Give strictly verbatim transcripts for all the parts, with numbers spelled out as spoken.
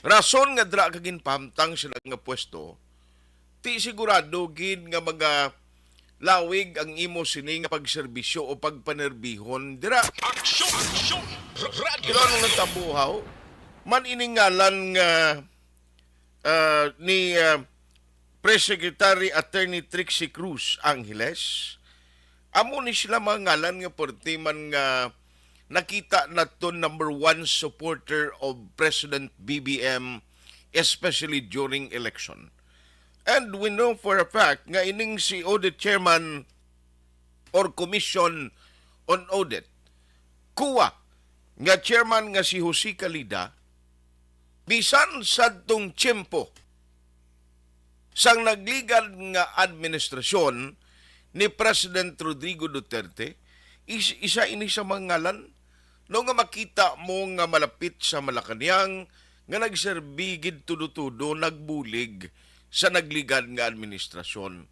rason nga dira ka ginpahamtang sila nga pwesto, ti sigurado gid nga magalawig ang imo sini nga pagserbisyo o pagpanerbihon dira. Aksyon! Aksyon! Radyo! Pero anong nagtabo, haw? Man ining ngalan nga, ah, ni, ah, Press Secretary Attorney Trixie Cruz Angeles, amo ni sila mga ngalan nga perti man nga nakita naton number one supporter of President B B M, especially during election. And we know for a fact nga ining si Audit Chairman or Commission on Audit, COA, nga chairman nga si Jose Calida, bisan sadtong tiyempo sang nagligad nga administrasyon ni President Rodrigo Duterte, is-, isa ini sa mga ngalan, no, nga makita mo nga malapit sa Malacañang, nga nagserbi gid tudo-tudo, nagbulig sa nagligad nga administrasyon.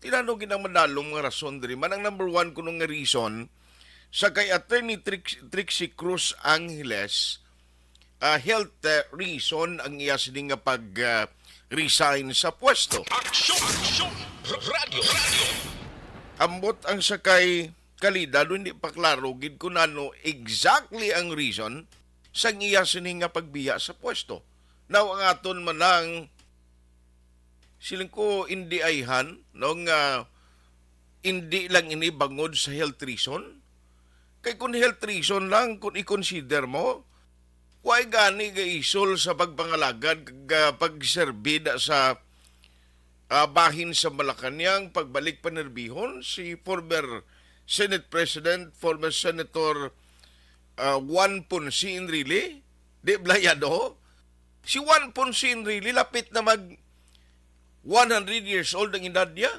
Ti ano gid ang madalom nga rason diri man? Ang number one kuno nga reason, sa kay Attorney Trix-, Trixie Cruz Angeles, ah, health, ah, reason ang iya sini nga pag, ah, resign sa pwesto. Aksyon! Aksyon! Radyo! Radyo! Ambot ang sa kay Calida, do hindi pa klaro gid kung ano exactly ang reason sang iya sini nga pagbiya sa pwesto. Now, ang aton man lang, siling ko, indi ayhan, no, nga indi lang ini bangod sa health reason. Kay kung health reason lang, kung i-consider mo, way gani gaisol sa pagpangalagad kag, ah, pagserbi da sa, ah, bahin sa Malacañang, pagbalik panerbihon si former Senate President, former Senator, ah, Juan Ponce Enrile, di blayado? Si Juan Ponce Enrile, lapit na mag one hundred years old ang edad niya.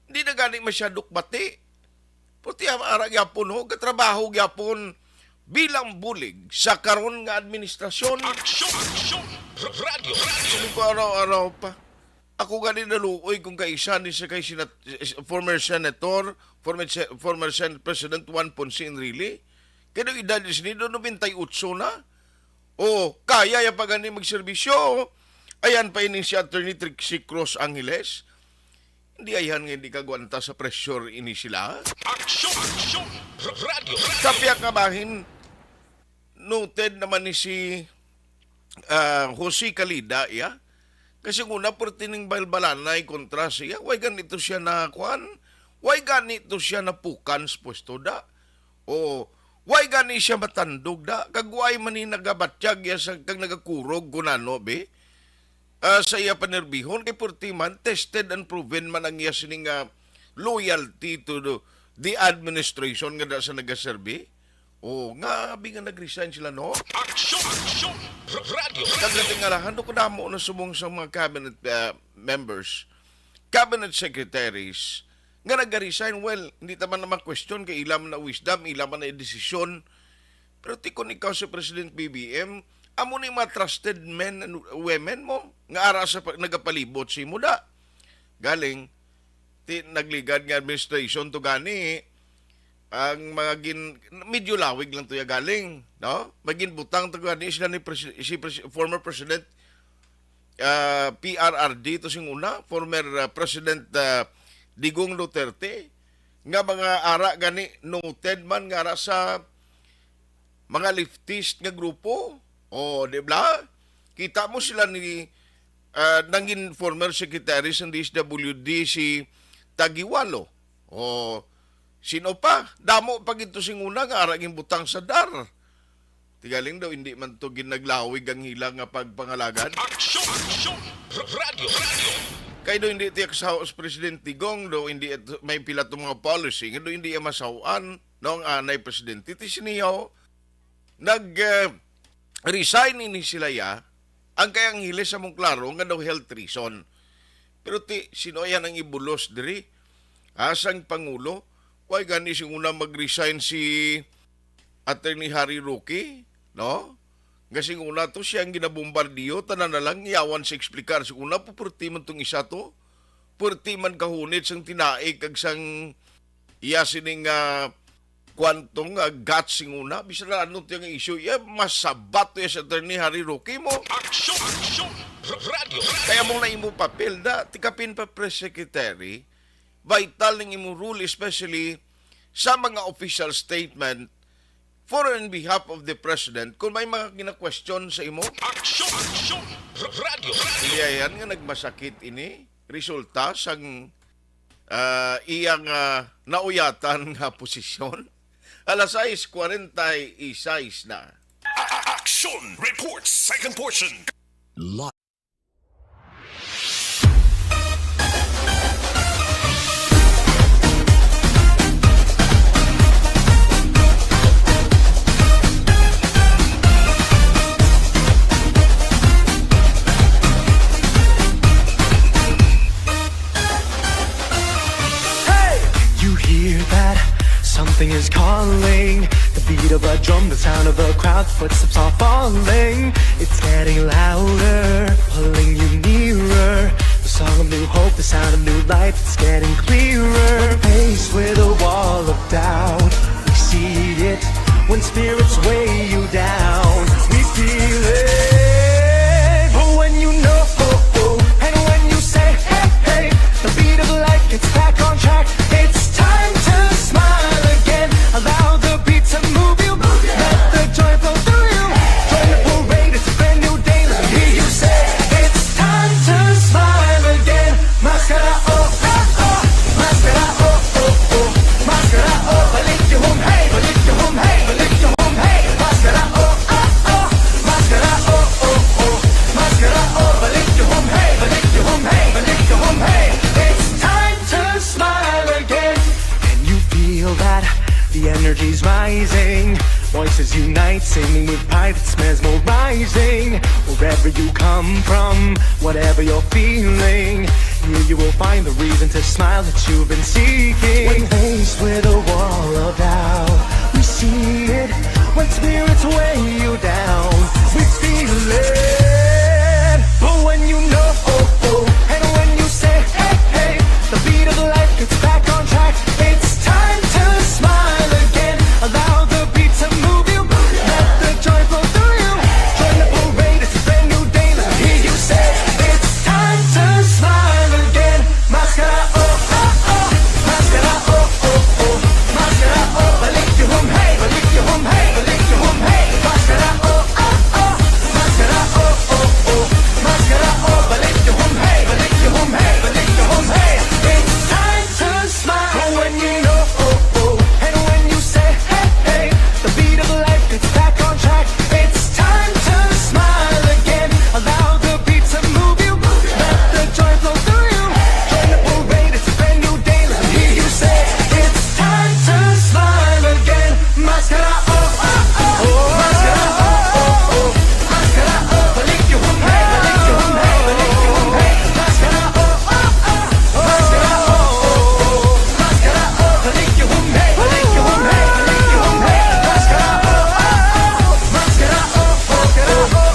Di na gani masyado bati. Puti ang ara gyapon, ho, gatrabaho gyapon bilang bulig sa karon nga administrasyon. Aksyon! Aksyon! Radyo! Radyo! Siling ko araw-araw pa. Ako gani naluoy kung kaisa ni sa kay Senat-, former senator, former se-, former Senate President Juan Ponce Enrile. Kay ang edad ni sini, nobenta y ocho na. O, kaya ya pa gani magserbisyo. Ayan pa ini si Attorney Trixie Cruz Angeles. Hindi ayhan nga hindi kagwanta sa pressure ini sila. Aksyon! Aksyon! Radyo! Sa pihak nga bahin, noted naman ni si, ah, Jose Calida, iya. Kasi una, perti ning balbalanay kontra siya. Way ganito siya na, kuan? Way ganito siya napukan sa pwesto da? O, way gani siya matandog da? Kag way man ni nagabatyag ya sa, kag nagakurog kung ano, be? Ah, sa iya panerbihon, kay perti man, tested and proven man ang iya sini nga loyalty to the, the administration nga da sa nagaserbi. O, nga, abi nga nag-resign sila, no? Aksyon! Aksyon! Radyo! Kag natingalahan, do kadamo na subong sa mga cabinet, ah, members, cabinet secretaries, nga nag-resign. Well, hindi ta man na ma-question kay ila man na wisdom, ila man na desisyon. Pero ti kon ikaw si President B B M, amo ni mga trusted men and women mo nga ara sa pa-, nagapalibot sa imo da. Galing, ti nagligad nga administration to gani, ang mga gin-, medyo lawig lang to ya galing, no? May ginbutang to gani sila ni Pres-, si Pres-, former President, ah, P R R D to sing una, former, ah, President, ah, Digong Duterte, nga mga ara gani noted man nga ara sa mga leftist nga grupo. O, di ba? Kita mo sila ni, ah, nangin former secretary sa D S W D si Tagiwalo. O, sino pa? Damo pa gid to sing una nga ara ginbutang sa dar. Ti galing daw, hindi man to ginaglawig ang ila nga pagpangalagad. Aksyon! Aksyon! Radyo! Radyo! Kay daw hindi tiya kasawa si Presidente Gong, daw hindi ito, may pila to mga policy, nga daw hindi iya masawaan, no, ang anay presidente. Ti siniyaw, nag, eh, resign ini sila ya, ang kay Angeles among klaro nga daw health reason. Pero ti, sino yan ang ibulos diri? Asang Pangulo? Why gani sing una mag-resign si Attorney Harry Roque, no? Nga sing una to, siya ang ginabombardiyo, tanan na lang, yawan sa explicar. Sing una, puperti man tong isa to. Puperti man kahunit sang tinaig kag sang iya sining, ah, kwanto nga guts sing una, bisan na ano ti nga issue, iya, masabat to iya sa Attorney Harry Roque mo. Aksyon! Aksyon! Radyo! Kaya mo na imo papel na, tikapin pa press secretary, vital ning imo role, especially sa mga official statement for and behalf of the president, kung may mga gina-question sa imo. Aksyon! Aksyon! Radyo! Iya yan nga nagmasakit ini, resulta sang, ah, iyang, ah, nauyatan nga posisyon. Alas sais kwarenta y seis na. A-, a-, Action Report, second portion. Live. Hey! You hear that? Something is calling. The beat of a drum, the sound of a crowd, footsteps are falling. It's getting louder, pulling you nearer. The song of new hope, the sound of new life, it's getting clearer. Faced with a wall of doubt, we see it. When spirits weigh you down, we feel it. But when you know, and when you say, hey, hey, the beat of life gets back on track. It's time to smile again. Allow the beat to move you. Let the joy flow through you. Join the parade, it's a brand new day. Let me hear you say, it's time to smile again. Maskara, oh, oh, oh. Maskara, oh, oh, oh. Maskara, oh, balik yung hum, hey, balik yung hum, hey, balik yung hum, hey. Maskara, oh, oh, oh. Maskara, oh, oh, oh. Maskara, oh, balik yung hum, hey, balik yung hum, hey, balik yung hum, hey. It's time to smile again. Can you feel that? The energy's rising. Voices unite, singing with pride, it's mesmerizing. Wherever you come from, whatever you're feeling, here you will find the reason to smile that you've been seeking. When faced with a wall of doubt, we see it. When spirits weigh you down, we feel it. But when you know, oh, oh, and when you say, hey, hey, the beat of life gets back on track. It's time to smile again. Allow the beat to move you. Let the joy flow through you. Join the parade, it's a brand new day. Let me hear you say, it's time to smile again. Maskara, oh, oh, oh. Maskara, oh, oh, oh. Maskara, oh, balik yung hum, hey, balik yung hum, hey, balik yung hum, hey. Maskara, oh, oh, oh. Maskara, oh, oh, oh. Maskara, oh, balik yung hum, hey, balik yung hum, hey, balik yung hum, hey. It's time to smile. But when you know, oh, oh, and when you say, hey, hey, the beat of life gets back on track. It's time to smile again. Allow the beat to move you. Let the joy flow through you. Join the parade, it's a brand new day. Let me hear you say, it's time to smile again. Maskara, oh, oh, oh. Maskara, oh, oh, oh. Maskara, oh, balik yung hum, hey, balik yung hum, hey, balik yung hum, hey. Maskara, oh, oh, oh. Maskara, oh, oh, oh. Maskara, oh, balik yung hum, hey, balik yung hum, hey, balik yung hum, hey. Maskara, oh, oh, oh. Maskara, oh, oh, oh.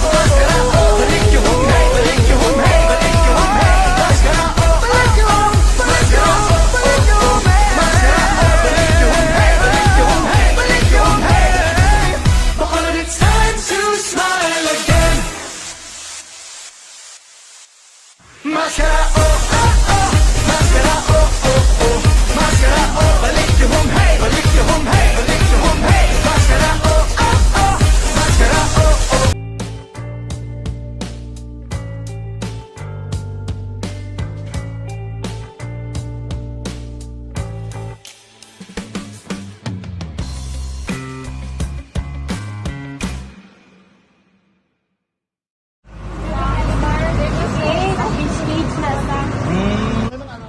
Maskara, oh, balik yung hum, hey, balik yung hum, hey, balik yung hum, hey. Maskara, oh, oh, oh. Maskara, oh, oh, oh. Maskara, oh, balik yung hum, hey, balik yung hum, hey, balik yung hum, hey. Bacolod, it's time to smile again. Maskara, oh, oh, oh. Maskara, oh, oh, oh. Maskara, oh, balik yung hum, hey, balik yung hum, hey, balik yung hum, hey. Maskara, oh, oh, oh. Maskara, oh, oh.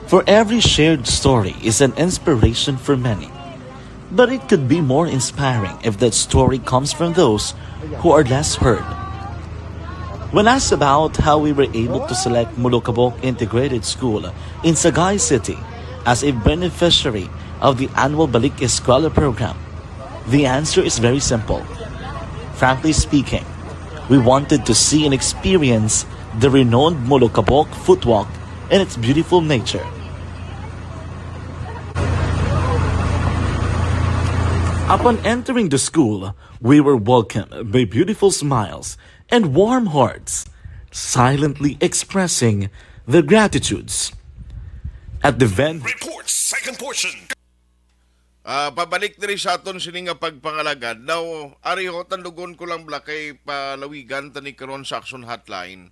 For every shared story is an inspiration for many. But it could be more inspiring if that story comes from those who are less heard. When asked about how we were able to select Molokabok Integrated School in Sagay City as a beneficiary of the annual Balik Eskwela program, the answer is very simple. Frankly speaking, we wanted to see and experience the renowned Molokabok footwalk and its beautiful nature. Upon entering the school, we were welcomed by beautiful smiles and warm hearts, silently expressing their gratitudes. At the Van Reports, second portion. Ah, pabalik diri sa aton sini nga pagpangalagad. Now, ari ho, tandugon ko lang bala kay palawigan tani karon sa Action Hotline.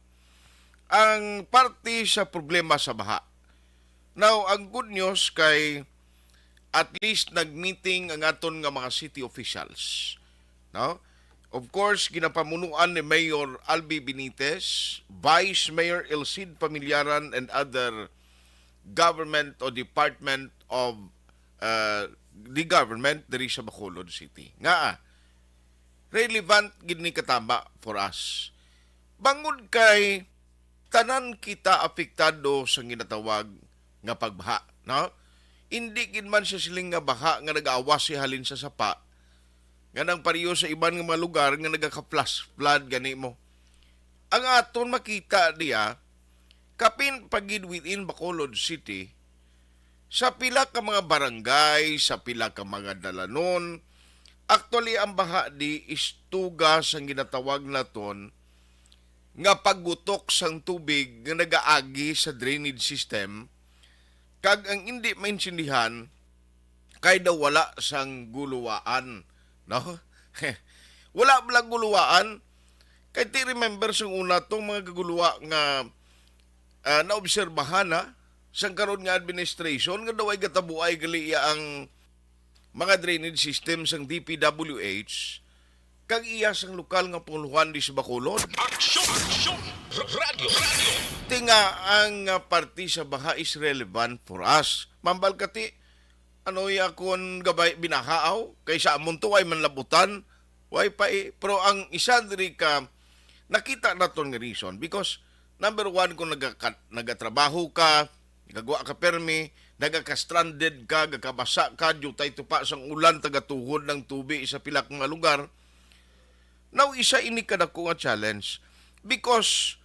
Ang parte sa problema sa baha. Now, ang good news kay at least nag-meeting ang aton nga mga city officials, no? Of course, ginapamunuan ni Mayor Albi Benitez, Vice Mayor Elcid Familiaran, and other government o department of uh, the government diri sa Bacolod City. Nga, relevant gid ni katama for us. Bangod kay tanan kita apektado sa ginatawag nga pagbaha, no? Hindi gid man siya siling nga baha nga nag-awas siya halin sa sapa, nga nang pareho sa iban nga mga lugar nga nagaka-flash flood gani mo. Ang aton makita diya, kapin pa gid within Bacolod City, sa pila ka mga barangay, sa pila ka mga dalanon, actually, ang baha di is tuga sang ginatawag naton nga paggutok sang tubig nga nagaagi sa drainage system, kag ang indi maintindihan kay daw wala sang guluwaan, no? Wala bala guluwaan. Kay ti remember sang una tong mga gaguluwa nga, ah, naobserbahan na sang karon nga administration nga daw ay gatabuay gali iya ang mga drainage system sang D P W H kag iya sang lokal nga panguluhan di sa Bacolod. Aksyon! Aksyon! Radyo! Radyo! Ti nga ang, ah, parte sa baha is relevant for us. Mambal ka ti, ano ya kon gabay binahaaw? Kay sa amon to, way man labutan, way pa eh. Pero ang isa diri ka, nakita naton nga reason. Because, number one, kung nagaka-, nagatrabaho ka, gagwa ka permi, nagaka-stranded ka, gakabasa ka, diutay tupa sang ulan, tagatuhod ng tubi sa pila ka mga lugar. Now, isa ini kadako nga challenge. Because,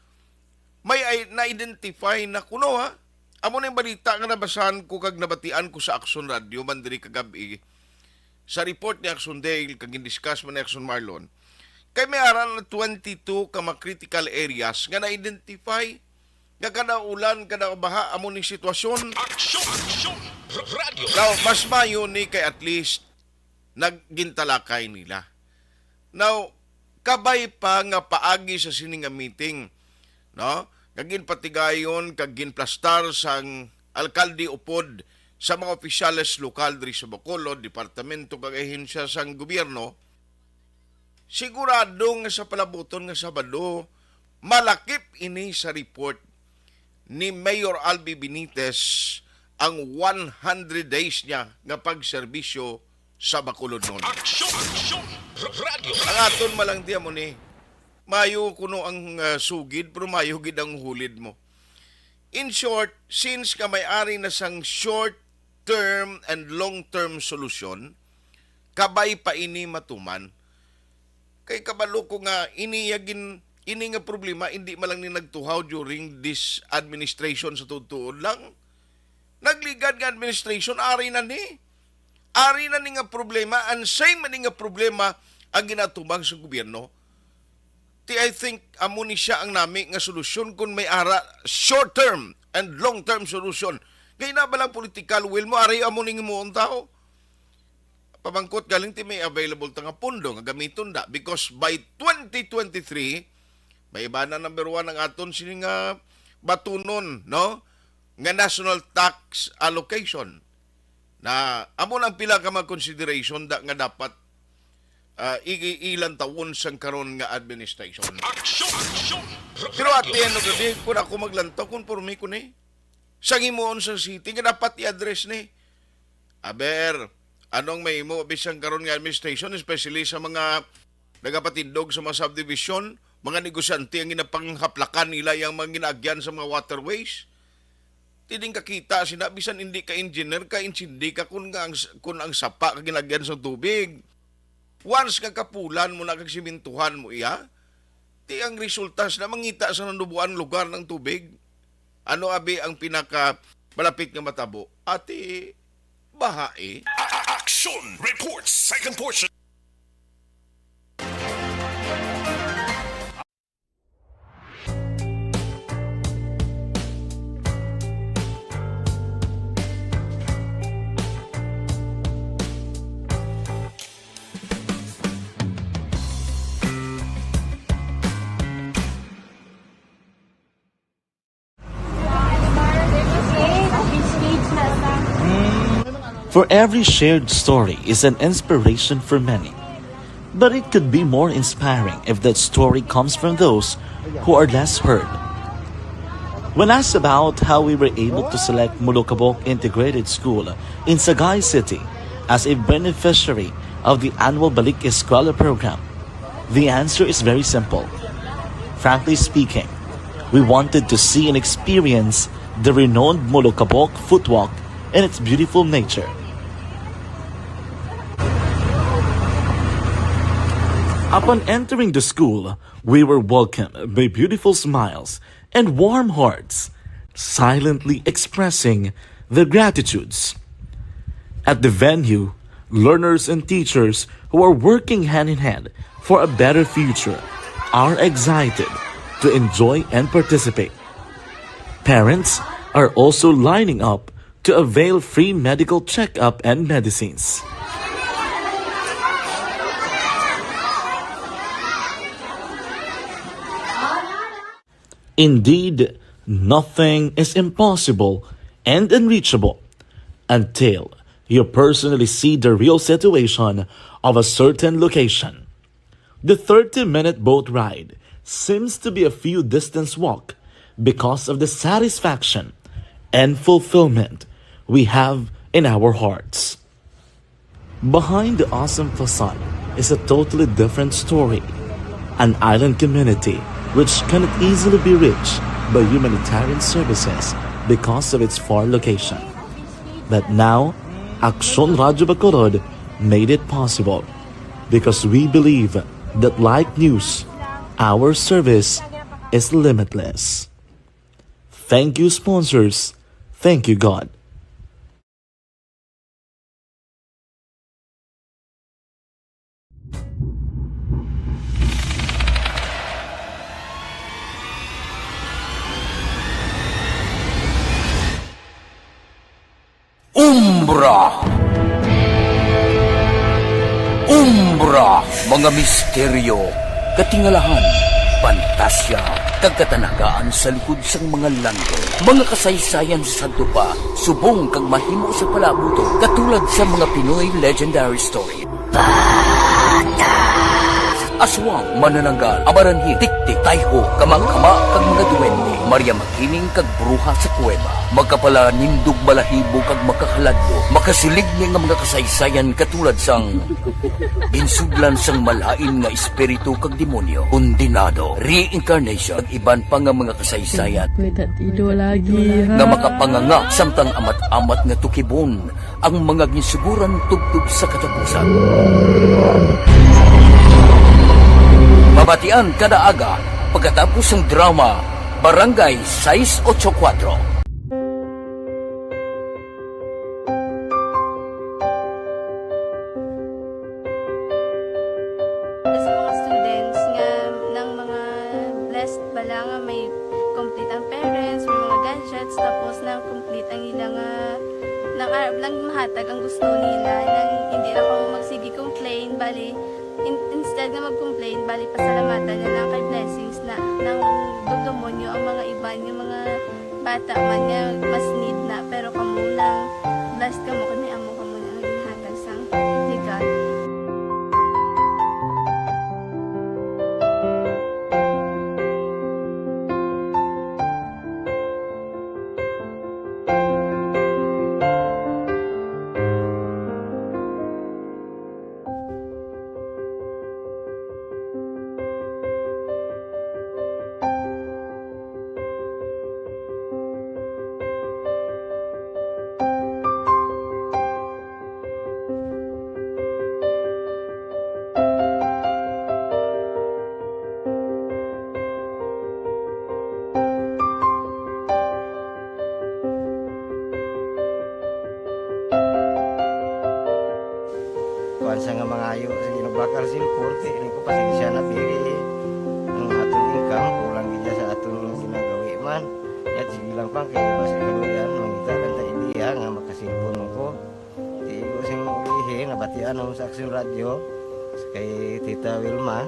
may ay, na-identify na kuno, ha? Amo na yung balita nga nabasahan ko kag nabatian ko sa Action Radio man diri kagabi sa report ni Action Dale kag gindiscuss man ni Action Marlon. Kay may ara na twenty-two ka mga critical areas nga na-identify nga kada ulan, kada baha, amo ning sitwasyon. Aksyon! Aksyon! Radyo! Now, mas mayo ni kay at least naggintalakay nila. Now, kabay pa nga paagi sa sini nga meeting, no? Nga ginpatigayon kag ginplastar sang alkalde upod sa mga opisyales lokal diri sa Bacolod, departamento kag ahensya sang gobyerno, sigurado nga sa palabuton nga Sabado, malakip ini sa report ni Mayor Albi Benitez ang one hundred days niya nga pagserbisyo sa Bacolodnon. Aksyon! Aksyon! Radyo! Ang aton malang di amo ni, mayo kuno ang, ah, sugid, pero mayo gid ang hulid mo. In short, since ka may ari na sang short term and long term solution, kabay pa ini matuman. Kay kabalo ko nga ini ya gin-, ini nga problema hindi man lang ni nagtuhaw during this administration sa tuod-tuod lang. Nagligad nga administration, ari na ni. Ari na ni nga problema, and same ni nga problema ang ginatubang sa gobyerno. Ti, I think amo ni siya ang nami nga solusyon kung may ara short term and long term solution. Kay na balang political will mo, ari amo ning himuon tao. Pamangkot galing ti may available ta nga pondo nga gamiton da, because by twenty twenty-three, may iba na, number one, ang aton sini nga batunon, no? Nga national tax allocation. Na amo nang pila ka mga consideration da nga dapat, ah, i-, i-, ilantawon sang karon nga administration. Aksyon! Aksyon! Pero at the end of the day, kung ako maglantaw, konforme ko ni. Sang himuon sa city nga dapat i-address ni. Aber, anong mahimo bisan karon nga administration, especially sa mga nagapatindog sa mga subdivision, mga negosyante ang ginapanghaplakan nila yang mga ginaagyan sa mga waterways? Tining kakita sina, bisan hindi ka engineer, ka intindi ka kun nga ang, kun ang sapa ka ginagyan sa tubig. Once nga kapulan mo na kag simintuhan mo iya, ti ang resulta sina mangita sa nanubuan lugar ng tubig. Ano abi ang pinaka malapit nga matabo? Ati baha, eh. A-, a-, Action Report, second portion. For every shared story is an inspiration for many. But it could be more inspiring if that story comes from those who are less heard. When asked about how we were able to select Molokabok Integrated School in Sagay City as a beneficiary of the annual Balik Eskwela program, the answer is very simple. Frankly speaking, we wanted to see and experience the renowned Molokabok Footwalk and its beautiful nature. Upon entering the school, we were welcomed by beautiful smiles and warm hearts, silently expressing their gratitudes. At the venue, learners and teachers who are working hand in hand for a better future are excited to enjoy and participate. Parents are also lining up to avail free medical checkup and medicines. Indeed, nothing is impossible and unreachable until you personally see the real situation of a certain location. The thirty-minute boat ride seems to be a few distance walk because of the satisfaction and fulfillment we have in our hearts. Behind the awesome facade is a totally different story. An island community which cannot easily be reached by humanitarian services because of its far location. But now, Aksyon Radyo Bacolod made it possible because we believe that like news, our service is limitless. Thank you, sponsors. Thank you, God. Umbra. Umbra, mga misteryo, katingalahan, pantasya, kag katanagaan sa likod sang mga langgam. Mga kasaysayan sa sadto pa, subong kag mahimo sa palaabuton, katulad sa mga Pinoy legendary story. Aswang, manananggal, amaranhil, tiktik, tayho, kamangkama, kag mga duwende, Maria Makiling kag bruha sa kuweba. Makapalanindog balahibo kag makahaladlok, makasiligni nga mga kasaysayan katulad sang ginsudlan sang malain nga espiritu kag demonyo, kondenado, reincarnation, kag iban pa nga mga kasaysayan May tatido lagi, ha? nga makapanganga samtang amat-amat nga tukibon ang mga ginsuguran tubtob sa katapusan. Mabatian kada aga pagkatapos sang drama Barangay Sais Ocho Cuatro. Sa mga students nga, nang mga blessed bala nga may complete ang parents, may mga gadgets, tapos nang complete ang ila nga, nang, ah, nang mahatag ang gusto nila, nang hindi na kamo magsige complain, bali, in-, instead nga mag-complain, bali, pasalamatan na lang kay blessings na, nang dumdumonyo ang mga iban nga mga bata man nga mas need na, pero kamo lang, blessed kamo kay may amo kamo nga ginhatag sang ni God. Ka cellphone, ti, ini ko, pasensya na, pili. Ang aton income, kulang gid sa aton ginagawi man. Yat, sige lang, pang, kay basi kaluyan, mangita lang ta idea nga maka-cellphone ko. Ti, ko sing ulihi, nabatian ako sa Action Radio, kay Tita Wilma,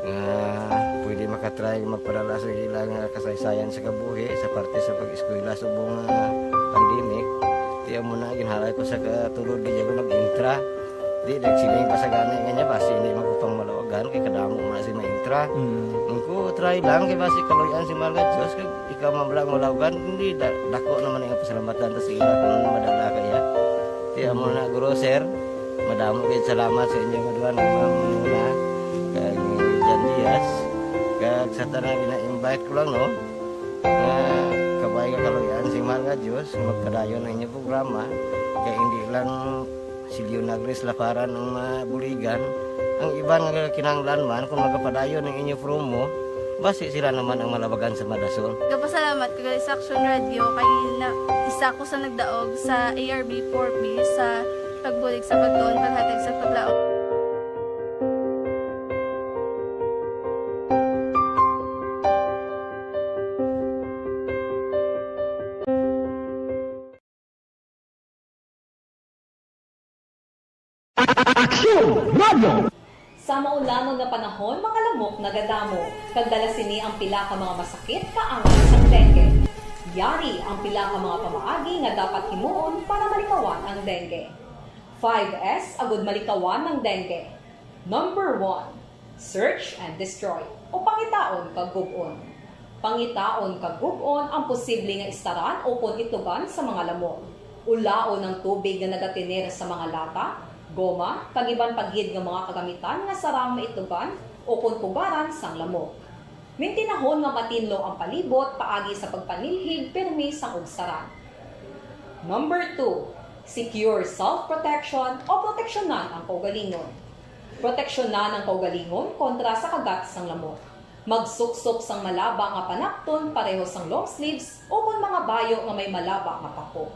nga pwede makatry magpadala sa ilang, ah, kasaysayan sa kabuhi, sa parte sa pag-eskwela subong, ah, pandemic. Ti, amo na, ginhalay ko sa katulod, di ako nag-intra. Di, nagsiling pa sa gani nga niya, basi hindi man ko pang malawagan, kay kadamo mo na si maintra. Mm. Ang ko, try lang, kay basi kaluyan si Mahal nga Diyos, kag ikaw man lang malawagan, hindi, da-, dako naman ang pasalamatan ta sa ila kung madala kaya. Ti, amo na, Guro, sir, madamo kayo salamat sa inyo nga duha, nga Ma'am Muna, kag ni Jan Diaz, kag sa tanan gina-invite ko lang, no, nga kabay nga kaluyan si Mahal nga Diyos, nga magpadayon ang inyong programa, kay hindi lang si Leonagris Laparan ang mabuligan. Ang iban nga kinahanglan man, kung magapadayon ang inyo promo, basi sila naman ang malabagan sa madasol. Gapasalamat ko gali sa Action Radio kay na, isa ko sa nagdaog sa A R B four B sa pagbulig sa pagtuon, paghatag sa paglaom. Aksyon Radio! Sa maulamon nga panahon, mga lamok nagadamo, kag dala sini ang pila ka mga masakit kaangay sang dengue. Yari ang pila ka mga pamaagi nga dapat himuon para malikawan ang dengue. Five S agud malikawan ang dengue. Number one, search and destroy, o pangitaon kag gub-on. Pangitaon kag gub-on ang posible nga istaran ukon itugan sa mga lamok. Ulaon ang tubig nga nagatener sa mga lata, goma, kag iban pa gid nga mga kagamitan nga sarang maitugan ukon pugaran sang lamok. Mintinahon nga matinlo ang palibot paagi sa pagpanilhig pirmi sang ugsaran. Number two, secure self-protection o proteksyonan ang kaugalingon. Proteksyonan ang kaugalingon kontra sa kagat sang lamok. Magsuksok sang malaba nga panapton pareho sang long sleeves ukon mga bayo nga may malaba nga pako.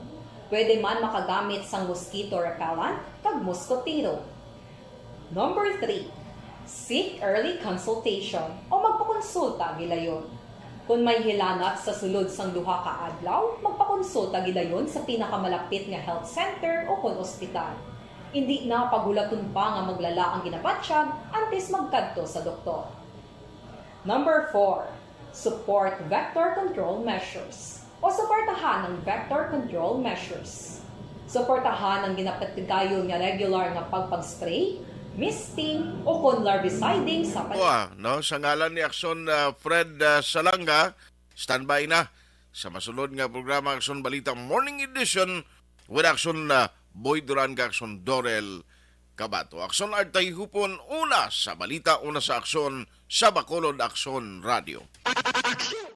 Pwede man makagamit sang mosquito repellent kag moskotero. Number three, seek early consultation o magpakonsulta gilayon. Kon may hilanat sa sulod sang duha ka adlaw, magpakonsulta gilayon sa pinakamalapit nga health center ukon ospital. Indi na paghulaton pa nga maglala ang ginabatyag antes magkadto sa doktor. Number four, support vector control measures o suportahan ang vector control measures. Suportahan ang ginapatigayon nga regular nga pagpag-spray, misting, ukon larviciding sa pag- Wa, no? Sa ngalan ni Aksyon, ah, Fred, ah, Salanga, standby na sa masunod nga programa, Aksyon Balita Morning Edition, with Aksyon, ah, Boy Duran kag Aksyon Dorel Kabato. Aksyon Artay Hupon, una sa balita, una sa aksyon, sa Bacolod Aksyon Radio. Aksyon!